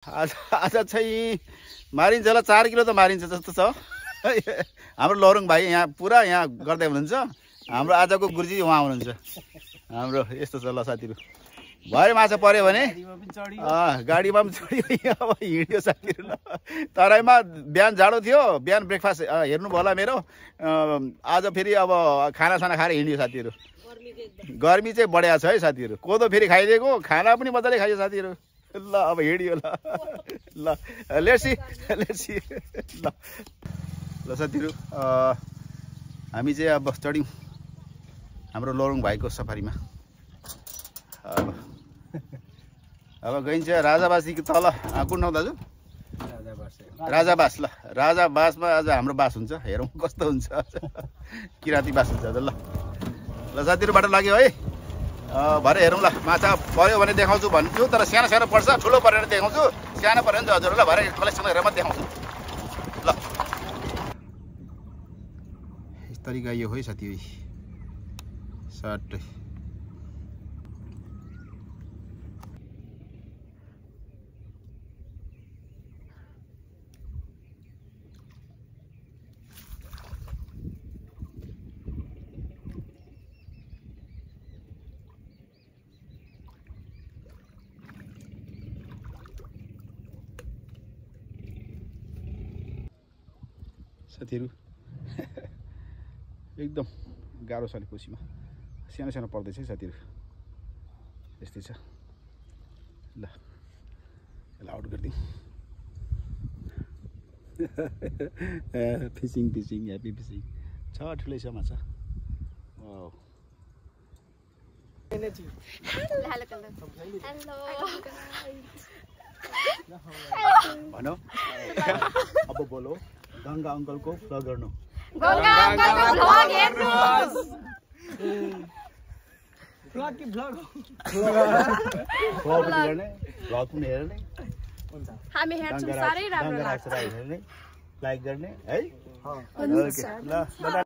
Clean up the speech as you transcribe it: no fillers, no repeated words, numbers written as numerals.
आज चाहिँ मारिन्छ होला 4 किलो त मारिन्छ जस्तो छ हाम्रो लरुङ भाइ यहाँ पुरा यहाँ गर्दै हुनुहुन्छ हाम्रो आजको गुरुजी उहाँ हुनुहुन्छ हाम्रो यस्तो छ ल साथीहरु भरे माछा पर्यो भने गाडीमा पनि चढ्यो अब हिँड्यो साथीहरु ल तराईमा बिहान जाडो थियो बिहान ब्रेकफास्ट हेर्नु होला मेरो आज फेरि अब खाना खाएर हिँड्यो साथीहरु गर्मी चाहिँ बढ्या छ है साथीहरु कोदो फेरि खाइदिएको खाना पनि मजाले खाइयो साथीहरु ल अब हिँड्यो ल लेट्स सी ल साथीहरु हामी चाहिँ अब चढ्यौं हाम्रो लरुङ भाइको सफारीमा अब गइन्छ राजाबासीको तल कुन ठाउँ दाजु राजाबास ल राजाबासमा आज हाम्रो बास हुन्छ हेरौँ कस्तो हुन्छ किराती बास हुन्छ ल ल साथीहरु बाटो लाग्यो है भरे हेरौँ ल माछा पर्यो भने देखाउँछु भन्छु तर सानो सानो पर्छ ठुलो परेर देखाउँछु सानो परेन त हजुर ल भरे कलेक्सन गरेर मात्र देखाउँछु ल यस तरिका यो हो है साथी सट्टै साथीहरु एकदम गाह्रो छ कोसीमा सानो सानो पर्दैछ है साथीहरु यस्तै छ ल यसलाई आउट गर्दिउँ फिशिङ ह्यापी फिशिङ छ ठुलै छ माछा वाउ भनौ अब बोलो गंगा अंकल को फ्लग गर्नु गंगा अंकल को फ्लग हेर्नुस् फ्लग कि फ्लग गर्ने फ्लग पनि हेर्ने हुन्छ हामी हेर्छौं सारै राम्रो लाग्छ हेर्ने लाइक गर्ने है हुन्छ ल